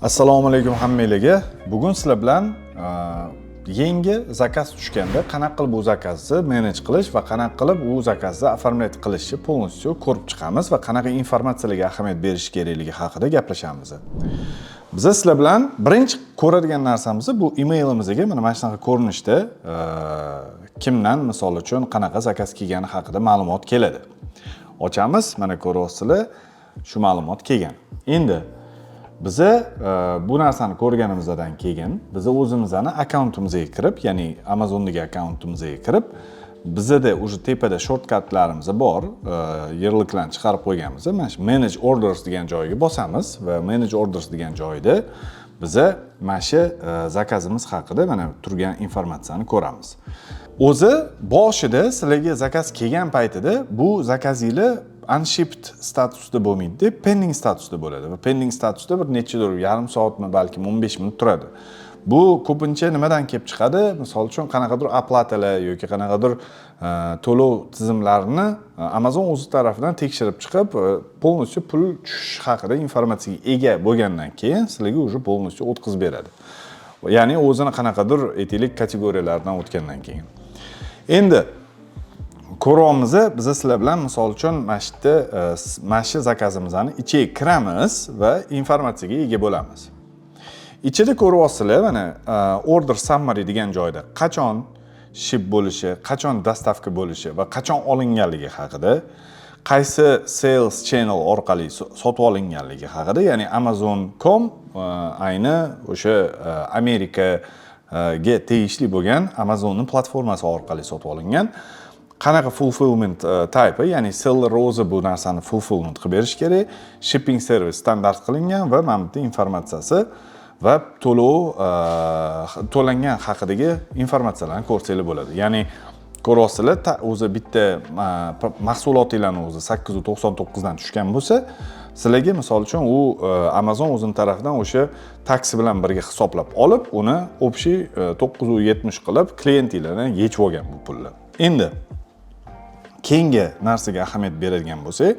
Assalomu alaykum hammanglarga. Bugun sizlar bilan yangi заказ tushganda qanaqa qilib bu заказ ni manage qilish va qanaqa qilib u заказ ni оформлять qilishni полностью ko'rib chiqamiz va qanaqa informatsiyalarga ahamiyat berish kerakligi haqida gaplashamiz. Biz sizlar bilan birinchi ko'radigan narsamiz bu emailimizga mana shunaqa ko'rinishda kimdan, misol uchun, qanaqa заказ kelgani haqida ma'lumot keladi. Ochamiz, mana ko'ryapsizlar, shu ma'lumot kelgan. Endi biza bu narsani ko'rganimizdan keyin biza o'zimizni akkauntimizga kirib, ya'ni Amazondagi akkauntimizga kirib, bizada уже tepada shortcut larimiz bor, ярлык larni chiqarib qo'yganmiz. Mana shu "Manage orders" degan joyiga bosamiz va "Manage orders" degan joyida biza mana shu заказ imiz haqida mana turgan informatsiyani ko'ramiz. O'zi boshida sizlarga заказ kelgan paytida bu заказ inglar unshipped statusda bo'lmaydi, pending statusda bo'ladi va pending statusda bir nechadir yarim soatmi, balkim 15 minut turadi. Bu ko'pincha nimadan kelib chiqadi? Misol uchun, qanaqadir оплата lar yoki qanaqadir to'lov tizimlarini Amazon o'zi tarafidan tekshirib chiqib, полностью pul tushishi haqida informatsiyaga ega bo'lgandan keyin sizlarga уже полностью o'tkazib beradi. Ya'ni o'zini qanaqadir, aytaylik, kategoriyalardan o'tgandan keyin. Endi ko'ryapmiz, biza sizlar bilan, misol uchun, mana shu yerda mana shu заказ imizni ichiga kiramiz va informatsiyaga ega bo'lamiz. Ichida ko'ryapsizlar, mana "Order summary" degan joyda qachon ship bo'lishi, qachon доставка bo'lishi va qachon olinganligi haqida, qaysi sales channel orqali sotib olinganligi haqida, ya'ni Amazon.com, ayni o'sha Amerikaga tegishli bo'lgan Amazonni platformasi orqali sotib olingan, qanaqa fulfillment type, ya'ni seller o'zi bu narsani fulfillment qilib berishi kerak, shipping service standart qilingan va mana bu yerda informatsiyasi va to'lov to'langan haqidagi informatsiyalarni ko'rsanglar bo'ladi. Ya'ni ko'ryapsizlar, o'zi bitta mahsulotinglarni o'zi 899 dan tushgan bo'lsa, sizlarga, misol uchun, u Amazon o'zini tarafidan o'sha taksi bilan birga hisoblab olib, uni общий 970 qilib klientinglardan yechib olgan bu pulni. Endi keyingi narsaga ahamiyat beradigan bo'lsak,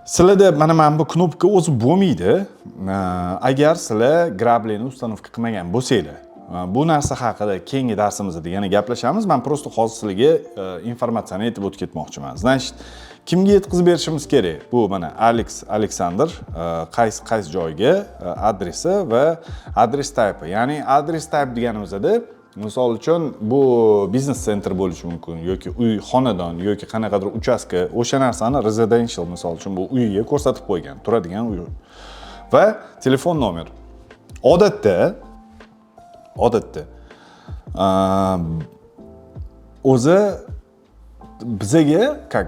sizlarda mana bu knopka o'zi bo'lmaydi, agar sizlar грабли ni установка qilmagan bo'lsanglar. Bu narsa haqida keyingi darsimizda yana gaplashamiz. Man просто hozir sizlarga informatsiyani aytib o'tib ketmoqchiman. Значит, kimga yetkazib berishimiz kerak? Bu mana Alex Aleksandr, qaysi qaysi joyga, adresi va address type. Ya'ni address type deganimizda, misol uchun, bu biznes center bo'lishi mumkin yoki uy, xonadon yoki qanaqadir uchastka, o'sha narsani residential, misol uchun, bu uyga ko'rsatib qo'ygan, turadigan uy va telefon nomer. Odatda o'zi bizaga как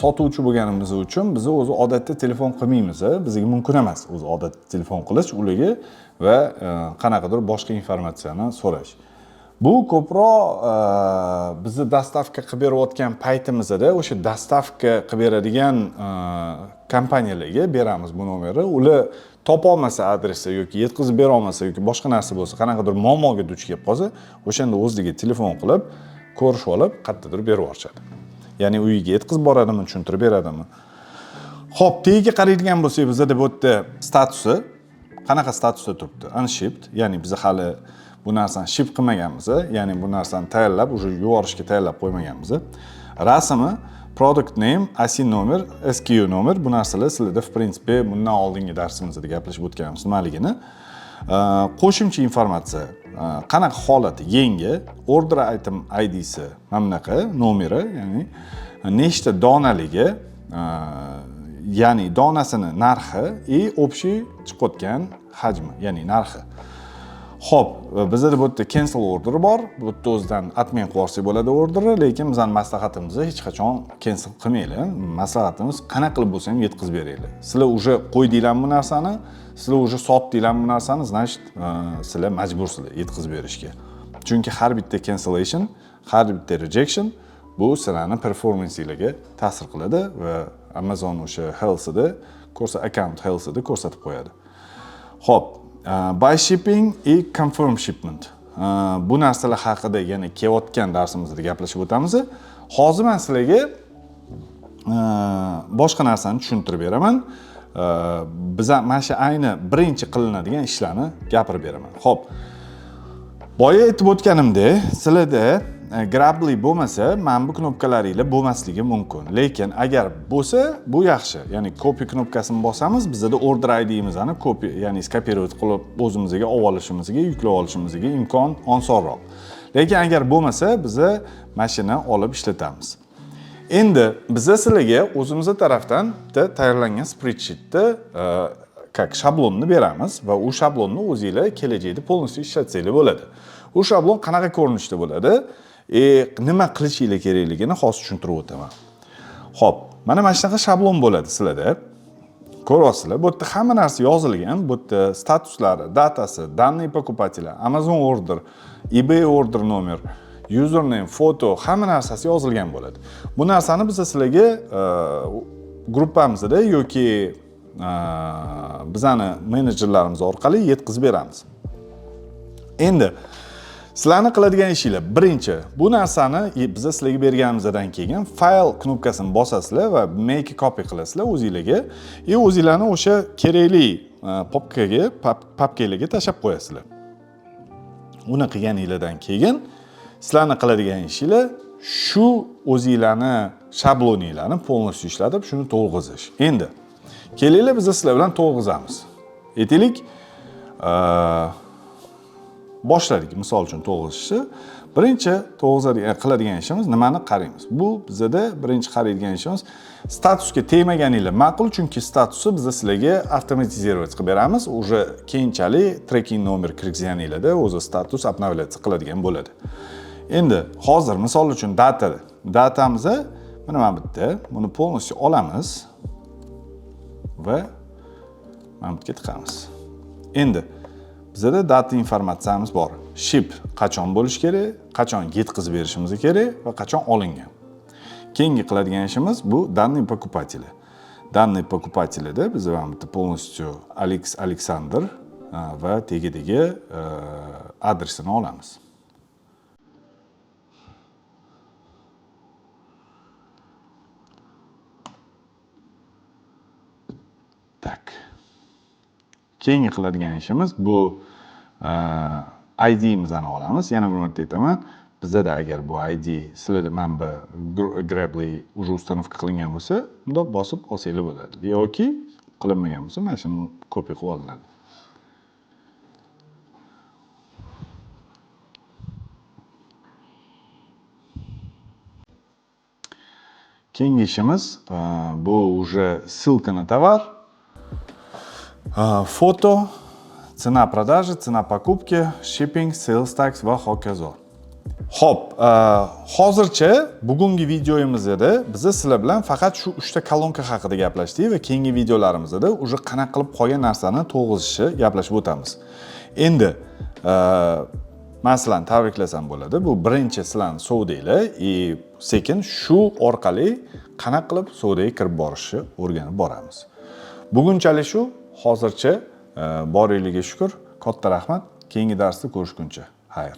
sotuvchi bo'lganimiz uchun biz o'zi odatda telefon qilmaymiz, bizga mumkin emas o'zi odatda telefon qilish ularga va qanaqadir boshqa informatsiyani so'rash. Bu ko'proq bizni доставка qilib berayotgan paytimizda o'sha доставка qilib beradigan kompaniyalarga beramiz bu nomerni. Ular topolmasa adresni yoki yetkazib berolmasa yoki boshqa narsa bo'lsa, qanaqadir muammoga duch kelib qolsa, o'shanda o'zligi telefon qilib, ko'rishib olib, qayerdadir berib yuborishadi, ya'ni uyiga yetkazib boradimi, tushuntirib beradimi. Ho'p, tagiga qaraydigan bo'lsak, bizada bu yerda statusi qanaqa statusda turibdi? Unshipped, ya'ni biz hali bu narsani ship qilmaganmiz, ya'ni bu narsani tayyorlab, уже yuborishga tayyorlab qo'ymaganmiz. Rasmi, product name, ASIN nomer, SKU nomer, bu narsalar sizlarda, в принципе, bundan oldingi darsimizda gaplashib o'tganmiz nimaligini. Qo'shimcha informatsiya, qanaqa holati, yangi order item IDsi, mana bunaqa nomeri, ya'ni nechta donaligi, ya'ni donasini narxi и общий chiqayotgan hajmi, ya'ni narxi. Ho'p, bizada bu yerda cancel order bor. Bu yerda o'zidan отмен qilib yuborsak bo'ladi orderni, lekin bizani maslahatimiz: hech qachon cancel qilmanglar. Maslahatimiz, qanaqa qilib bo'lsa ham yetkazib beringlar. Sizlar уже qo'ydinglar bu narsani, sizlar уже sotdinglar bu narsani, значит, sizlar majbursizlar yetkazib berishga. Chunki har bitta cancellation, har bitta rejection bu sizlarni performansinglarga ta'sir qiladi va Amazon o'sha healthida ko'rsa, account healthida ko'rsatib qo'yadi. Ho'p, by shipping и confirm shipment. Bu narsalar haqida yana kelayotgan darsimizda gaplashib o'tamiz. Hozir man sizlarga boshqa narsani tushuntirib beraman. Biza mana shu ayni birinchi qilinadigan ishlarni gapirib beraman. Xo'p. Boya aytib o'tganimdek, sizlarda Grably bo'lmasa, mana bu knopkalaringlar bo'lmasligi mumkin. Lekin agar bo'lsa, bu yaxshi. Ya'ni copy knopkasini bosamiz, bizda order ID'mizni copy, ya'ni skopировать qilib o'zimizga olib olishimizga, yuklab olishimizga imkon osonroq. Lekin agar bo'lmasa, biza mashina olib ishlatamiz. Endi biza sizlarga o'zimiz tarafdan bitta tayyorlangan spreadsheetni как shablonni beramiz va u shablonni o'zinglar kelajakda полностью ishlatsanglar bo'ladi. U shablon qanaqa ko'rinishda bo'ladi? Nima qilishinglar kerakligini hozir tushuntirib o'taman. Xo'p, mana shunaqa shablon bo'ladi sizlarda. Ko'ryapsizlar, bu yerda hamma narsa yozilgan, bu yerda statuslari, datasi, данные покупателя, Amazon order, eBay order nomer, username, foto, hamma narsasi yozilgan bo'ladi. Bu narsani biz sizlarga gruppamizda yoki bizani menejerlarimiz orqali yetkazib beramiz. Endi sizlarni qiladigan ishinglar, birinchi, bu narsani biz sizlarga berganimizdan keyin fayl knopkasini bosasizlar va make a copy qilasizlar o'zingizlarga va o'zinglarni o'sha kerakli papkaga, papkalarga tashlab qo'yasizlar. Uni qilganinglardan keyin sizlarni qiladigan ishinglar shu o'zinglarni shabloninglarni полностью ishlatib shuni to'lg'izish. Endi kelinglar biz sizlar bilan to'lg'izamiz. Aytaylik, boshladik misol uchun to'lg'izishni. Birinchi qiladigan ishimiz nimani qaraymiz? Bu bizada birinchi qaraydigan ishimiz statusga tegmaganinglar ma'qul, chunki statusni biz sizlarga avtomatizировать qilib beramiz. Уже keyinchalik tracking nomer kirgizganinglarda o'zi status обновляться qiladigan bo'ladi. Endi hozir misol uchun datamizni mana bu yerda buni полностью olamiz va mana bu yerga tiqamiz. Endi bizada data informatsiyamiz bor. Ship qachon bo'lishi kerak, qachon yetkazib berishimiz kerak va qachon olingan. Keyingi qiladigan ishimiz bu данные покупателя. Данные покупателя da biz mana bu yerda полностью Alex Alexander va tagidagi adresini olamiz. Так. Keyingi qiladigan ishimiz bu ID'mizni olamiz. Yana bir marta aytaman, bizada agar bu ID sizlarda mana bu Grably уже установка qilingan bo'lsa, bundoq bosib olsanglar bo'ladi. Yoki qilinmagan bo'lsa, mana shuni copy qilib olinadi. Keyingi ishimiz bu уже ссылка на товар, фото, цена продажи, цена покупки, shipping, sales tax va hokazo. Xo'p, hozircha bugungi videoyimizda biz sizlar bilan faqat shu 3 ta kolonka haqida gaplashdik va keyingi videolarimizda уже qanaqa qilib qolgan narsani to'lg'izishni gaplashib o'tamiz. Endi men sizlarni tabriklasam bo'ladi. Bu birinchi sizlarni savdanglar и sekin shu orqali qanaqa qilib savdoga kirib borishni o'rganib boramiz. Bugunchalik shu, hozircha boringlarga shukr, katta rahmat. Keyingi darsda ko'rishguncha. Xayr.